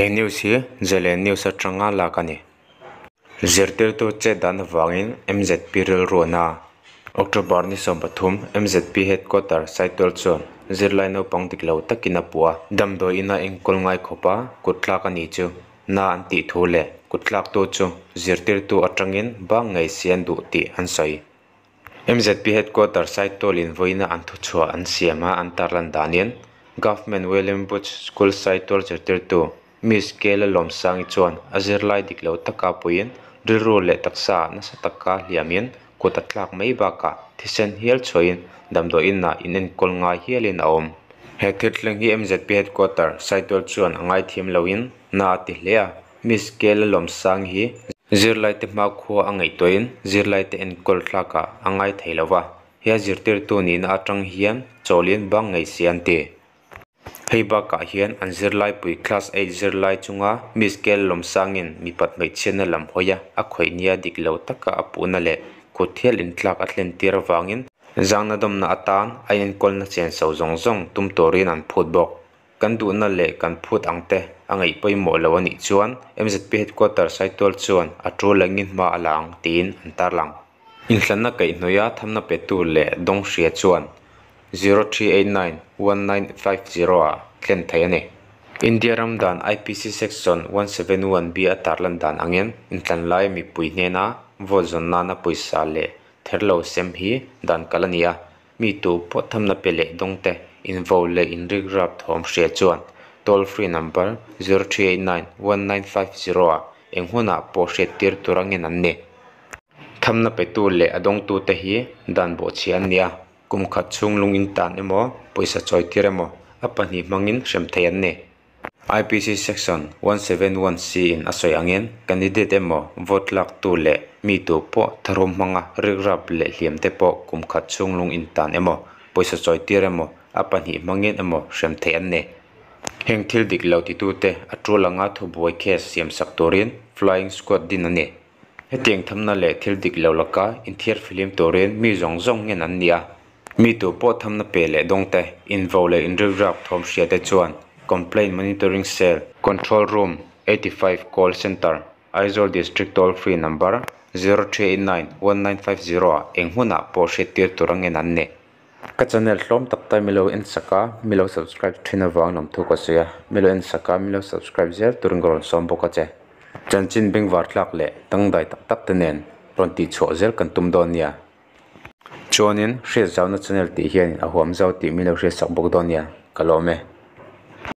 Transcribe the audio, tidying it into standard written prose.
He news hi Zalen News atanga lak a ni. Zirtirtu chet dan avangin MZP rilru a na. October ni 13 MZP Headquarter Saitual chuan zirlai naupang dik lo takin a puh a. Damdawi ina enkawl ngai khawpa kut tlak a ni chu na an tih thu leh kut tlaktu chu zirtirtu atangin bang ngei se an duh tih an sawi. MZP Headquarter Saitualin vawiina an thuchhuah an siam a an tarlan danin Government William Booth School Saitual zirtirtu Miss Kela Lawmsangi chuan a zirlai dik lo taka puiin rilru leh taksa nasa taka hliamin kut a tlak mai bakah thisen hial chhuahin damdawi inah inenkawl ngai hialin a awm. He thil thleng hi MZP Headquarter Saitual chuan a ngaithiam loin na a ti hle a. Miss Kela Lawmsangi hi zirlaite hmakhua a ngaihtuahin zirlaite enkawl thlakah a ngai thei lo va, he a zirtirtu nihna atang hian chawlin bang ngei se an ti. Hei bakah hian an zirlaipui class 8 zirlai chunga Miss Kela Lawmsangin mipat hmeichhiatna lam hawi a a khawih nia dik lo taka a puhna leh kut hial intlak a thlen tir avangin zangna dawmna atan a enkawlna chenso zawng zawng tum turin an phut bawk. Kan duhna leh kan phut ang te a ngaih pawimawh lo a nih chuan MZP Headquarter Saitual chuan a tul angin hma a la ang tiin an tarlang. Inhlanna kaihhnawih a thamna petu leh dawng hria chuan 0389 1950 ah thlen thei a ni. India ram dan IPC Section 171B a tarlan dan angin inhlan lai mipui hnena vote zawn nana pawisa leh therhlo sem hi dan kal a ni a. Mi tu pawh thamna pe leh dawng te invo leh inrikrap thawm hria chuan toll free number 0389 1950 ah eng hunah pawh hriat tir tur angin an ni. Thamna petu leh a dawngtu te hi dan bawhchhia an ni a. Kum khat chhung lung in tan emaw pawisa chawi tir emaw a pahnih hmangin hrem thei an ni. IPC Section 171C in a sawi angin candidate emaw vote lak tu leh mi tu pawh tharum hmanga rikrap leh hliam te pawh kum khat chhung lung in tan emaw pawisa chawi tir emaw a pahnih hmangin emaw hrem thei an ni. Heng thil dik lo titute a tul anga thubuai case siam sak turin Flying Squad din a ni. Hetiang thamna leh thil dik lo laka inthiar fihlim turin mi zawng zawng ngen an ni a. Mi tu pawh thamna pe leh dawng te, invo leh inrikrap thawm hria te chuan Complaint Monitoring Cell, Control Room, 85 Call Centre, Aizawl District Toll Free Number 0389 1950 ah eng hmunah pawh hriat tir tur a ngen an ni. Ka channel hlawm tak tak milo en sak a, milo subscribe thin avang lawmthu ka sawi a, milo en sak a, milo subscribe zel turin ka rawn sawm bawk a che. Chanchin bengvar tlak leh dangdai tak tak te nen rawn tih chhuah zel kan tum dawn nia. Chuanin hriat zauna channel tih hianin a huam zau tih milo hriat sak bawk dawn nia, ka lawm e.